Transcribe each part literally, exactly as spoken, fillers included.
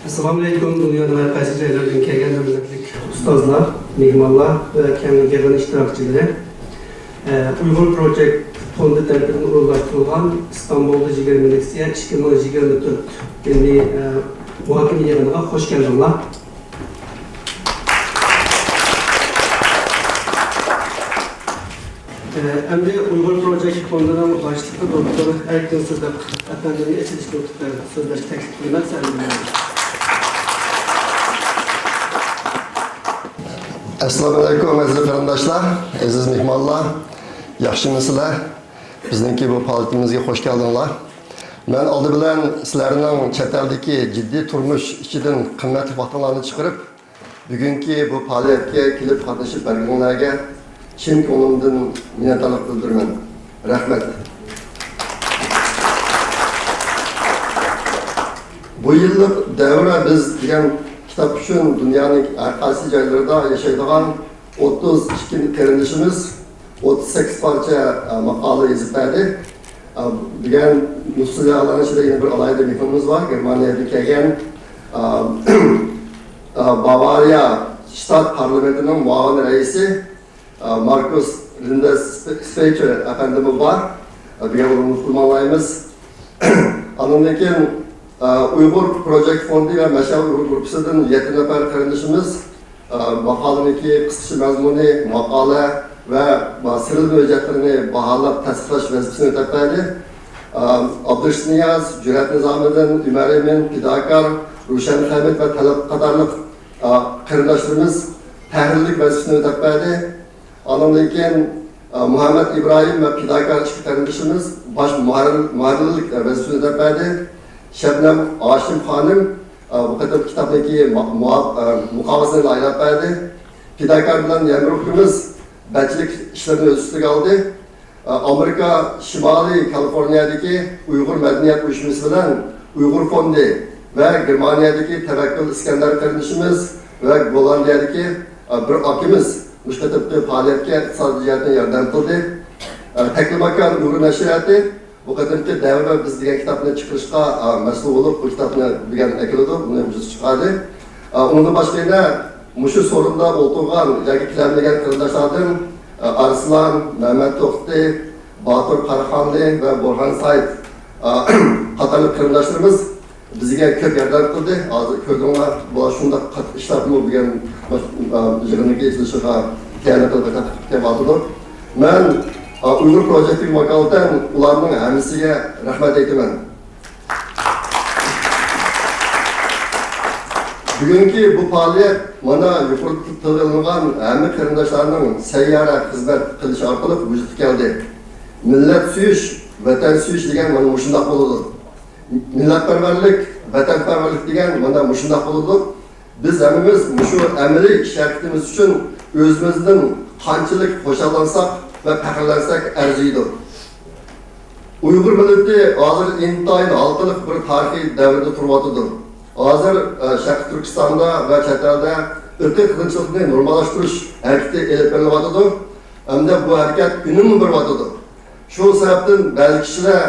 ئەسسالامۇئەلەيكۇم، دۇنيانىڭ ھەر قايسى جايلىرىدىن كەلگەن ھۆرمەتلىك ئۇستازلار، مېھمانلار ۋە كەڭ يىغىن ئىشتىراكچىلىرى. ئە، ئۇيغۇر پروجېكت فوندى تەرىپىدىن ئورۇنلاشتۇرۇلغان ئىستانبۇلدا يىگىرمىنچى سېسسىيە ئىككى مىڭ يىگىرمە تۆت ئىلمىي، ئە، مۇھاكىمە يىغىنىغا خوش كەلدىڭلار. ئەمدى ئۇيغۇر پروجېكت فوندىنىڭ باشلىقى دوكتور ئەركىن سىدىق ئەپەندىمنى ئېچىلىش نۇتقى بىلەن سۆزلەشكە تەكلىپ قىلىمەن. سەھنىدە. ئەسسالامۇئەلەيكۇم، ئەزىز قېرىنداشلار، ئەزىز مېھمانلار، ياخشىمۇسىلەر؟ بىزنىڭكى بۇ پائالىيىتىمىزگە خوش كەلدىڭلار. مەن ئالدى بىلەن سىلەرنىڭ چەت ئەلدىكى جىددىي تۇرمۇش ئىچىدىن قىممەتلىك ۋاقتىڭلارنى چىقىرىپ، بۈگۈنكى بۇ پائالىيەتكە كېلىپ قاتنىشىپ بەرگىنىڭلارگە چىن كۆڭلۈمدىن مىننەتدارلىق بىلدۈرىمەن. رەھمەت. بۇ يىللىق دەۋرە بىز دېگەن كىتاب ئۈچۈن دۇنيانىڭ ھەر قايسى جايلىرىدا ياشايدىغان ئوتتۇز ئىككى قېرىندىشىمىز ئوتتۇز سەككىز پارچە، ئە، ماقالە يېزىپ بەردى. ئە، دېگەن نۇسخىلارنىڭ ئىچىدە يەنە بىر ئالاھىدە مېھمىنىمىز بار. گېرمانىيەدىن كەلگەن، ئە، ئە، باۋارىيە شتات پارلامېنتىنىڭ مۇئاۋىن رەئىسى، ئە، ماركۇس لىندە سپېچېر ئەپەندىمۇ بار. ئە، دېگەن ئۇنى ئۇنتۇمايمىز. ئاندىن كېيىن، ئە، ئۇيغۇر پروجېكت فوندى ۋە مەشئەل ئۇيغۇر گۇرۇپپىسىدىن يەتتە نەپەر قېرىندىشىمىز، ئە، ماقالىنىڭكى قىسقىچە مەزمۇنى، ماقالە ۋە، ئە، سېلىنما ھۆججەتلىرىنى باھالاپ تەستىقلاش ۋەزىپىسىنى ئۆتەپ بەردى. ئە، ئابدۇرېشىت نىياز، جۈرئەت نىزامىدىن، ئۆمەر ئىمىن، پىداكار، روشەن خەمىت ۋە تەلەت قاتارلىق، ئە، قېرىنداشلىرىمىز تەھرىرلىك ۋەزىپىسىنى ئۆتەپ بەردى. ئاندىن كېيىن، ئە، مۇھەممەد ئىبراھىم ۋە پىداكار ئىككى قېرىندىشىمىز باش مۇھەررىر، مۇھەررىرلىك ۋەزىپىسىنى ئۆتەپ بەردى. شەبنەم ھاشىم خانىم، ئە، بۇ قېتىم كىتابنىڭكى مۇ-، مۇ-، ئە، مۇقاۋىسىنى ئايلاپ بەردى. پىداكار بىلەن يەمرۇ ئۇكىمىز بەتچىلىك ئىشلىرىنى ئۆز ئۈستىگە ئالدى. ئە، ئامېرىكا شىمالىي كالىفورنىيەدىكى ئۇيغۇر مەدەنىيەت ئۇيۇشمىسى بىلەن ئۇيغۇر فوندى ۋە گېرمانىيەدىكى تەۋەككۈل ئىسكەندەر قېرىندىشىمىز ۋە گوللاندىيەدىكى، ئە، بىر ئاكىمىز مۇشۇ قېتىمقى پائالىيەتكە ئىقتىسادىي جەھەتتىن ياردەم قىلدى. ئە، تەكلىماكان ئۇيغۇر نەشرىياتى بۇ قېتىمقى دەۋر بىز دېگەن كىتابنى چىقىرىشقا، ئا، مەسئۇل بولۇپ، بۇ كىتابنى بۈگۈن ئەكېلىدۇ، بۇنى بىز چىقاردى. ئا، ئۇنىڭدىن باشقا يەنە مۇشۇ سورۇندا ئولتۇرغان ياكى كېلەلمىگەن قېرىنداشلاردىن، ئا، ئارسلان، مەمەت توختى، باتۇر قاراخانلى ۋە بورھان سايىت، ئا، قاتارلىق قېرىنداشلىرىمىز بىزگە كۆپ ياردەم قىلدى. ھازىر كۆردۈڭلار، بۇلار شۇنداق قاتتىق ئىشلارمۇ بۈگۈن، ئا، يىغىننىڭ ئېچىلىشىغا تەييارلىق قىلىپ كېلىۋاتىدۇ. مەن، ئا، ئۇيغۇر پروجېكتىغا ۋاكالىتەن ئۇلارنىڭ ھەممىسىگە رەھمەت ئېيتىمەن. بۈگۈنكى بۇ پائالىيەت مانا يۇقىرىدا تىلغا ئېلىنغان ھەممە قېرىنداشلارنىڭ سەييارە خىزمەت قىلىشى ئارقىلىق ۋۇجۇدقا كەلدى. مىللەت سۆيۈش، ۋەتەن سۆيۈش دېگەن مانا مۇشۇنداق بولىدۇ. مىللەتپەرۋەرلىك، ۋەتەنپەرۋەرلىك دېگەن مانا مۇشۇنداق بولىدۇ. بىز ھەممىمىز مۇشۇ ئەمەلىي ئىش ھەرىكىتىمىز ئۈچۈن ئۆزىمىزدىن قانچىلىك خۇشاللانساق ۋە پەخىرلەنسەك ئەرزىيدۇ. ئۇيغۇر مىللىتى ھازىر ئىنتايىن ھالقىلىق بىر تارىخىي دەۋردە تۇرۇۋاتىدۇ. ھازىر، ئە، شەرقىي تۈركىستاندا ۋە چەت ئەلدە ئىرقىي قىرغىنچىلىقنى نورماللاشتۇرۇش ھەرىكىتى ئېلىپ بېرىلىۋاتىدۇ ھەمدە بۇ ھەرىكەت ئۈنۈممۇ بېرىۋاتىدۇ. شۇ سەۋەبتىن بەزى كىشىلەر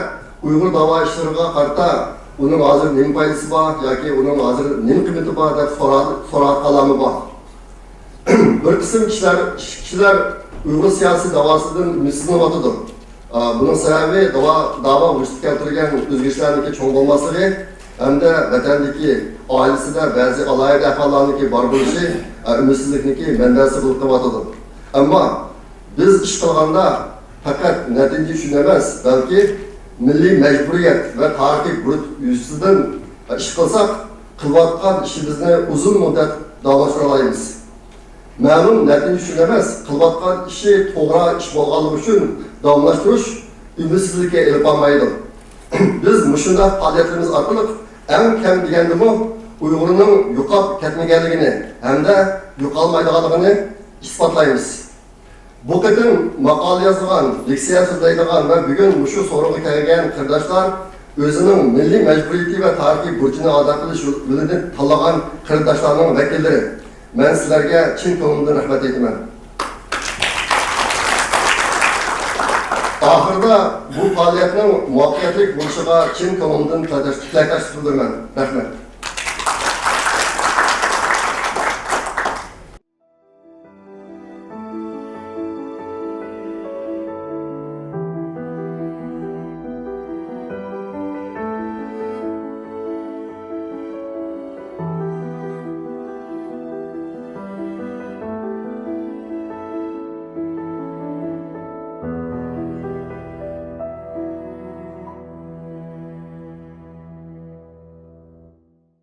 ئۇيغۇر داۋا ئىشلىرىغا قارىتا ئۇنىڭ ھازىر نېمە پايدىسى بار ياكى ئۇنىڭ ھازىر نېمە قىممىتى بار دەپ سورا-، سوراۋاتقانلارمۇ بار. بىر قىسىم كىشىلەر، كىشىلەر ئۇيغۇر سىياسىي داۋاسىدىن ئۈمىدسىزلىنىۋاتىدۇ. ئا، بۇنىڭ سەۋەبى داۋا، داۋا ۋۇجۇدقا كەلتۈرگەن ئۆزگىرىشلەرنىڭكى چوڭ بولماسلىقى ھەمدە ۋەتەندىكى، ئائىلىسىدە بەزى ئالاھىدە ئەھۋاللارنىڭكى بار بولۇشى، ئا، ئۈمىدسىزلىكنىڭكى مەنبەسى بولۇپ قېلىۋاتىدۇ. ئەمما بىز ئىش قىلغاندا پەقەت نەتىجە ئۈچۈن ئەمەس، بەلكى مىللىي مەجبۇرىيەت ۋە تارىخىي بۇرچ يۈزىسىدىن ئىش قىلساق، قىلىۋاتقان ئىشىمىزنى ئۇزۇن مۇددەت داۋاملاشتۇرالايمىز. مەلۇم نەتىجە ئۈچۈن ئەمەس، قىلىۋاتقان ئىشى توغرا ئىش بولغانلىقى ئۈچۈن داۋاملاشتۇرۇش ئۈمىدسىزلىككە ئېلىپ بارمايدۇ. بىز مۇشۇنداق پائالىيەتلىرىمىز ئارقىلىق ئەڭ كەم دېگەندىمۇ ئۇيغۇرنىڭ يوقاپ كەتمىگەنلىكىنى ھەمدە يوقالمايدىغانلىقىنى ئىسپاتلايمىز. بۇ قېتىم ماقالە يازىدىغان، لېكسىيە سۆزلەيدىغان ۋە بۈگۈن مۇشۇ سورۇنغا كەلگەن قېرىنداشلار ئۆزىنىڭ مىللىي مەجبۇرىيىتى ۋە تارىخىي بۇرچىنى ئادا قىلىش يولىنى تاللىغان قېرىنداشلارنىڭ ۋەكىللىرى. مەن سىلەرگە چىن كۆڭلۈمدىن رەھمەت ئېيتىمەن. ئاخىرىدا بۇ پائالىيەتنىڭ مۇۋەپپەقىيەتلىك بولۇشىغا چىن كۆڭلۈمدىن تىلەكداش-، تىلەكداشلىق بىلدۈرىمەن. رەھمەت.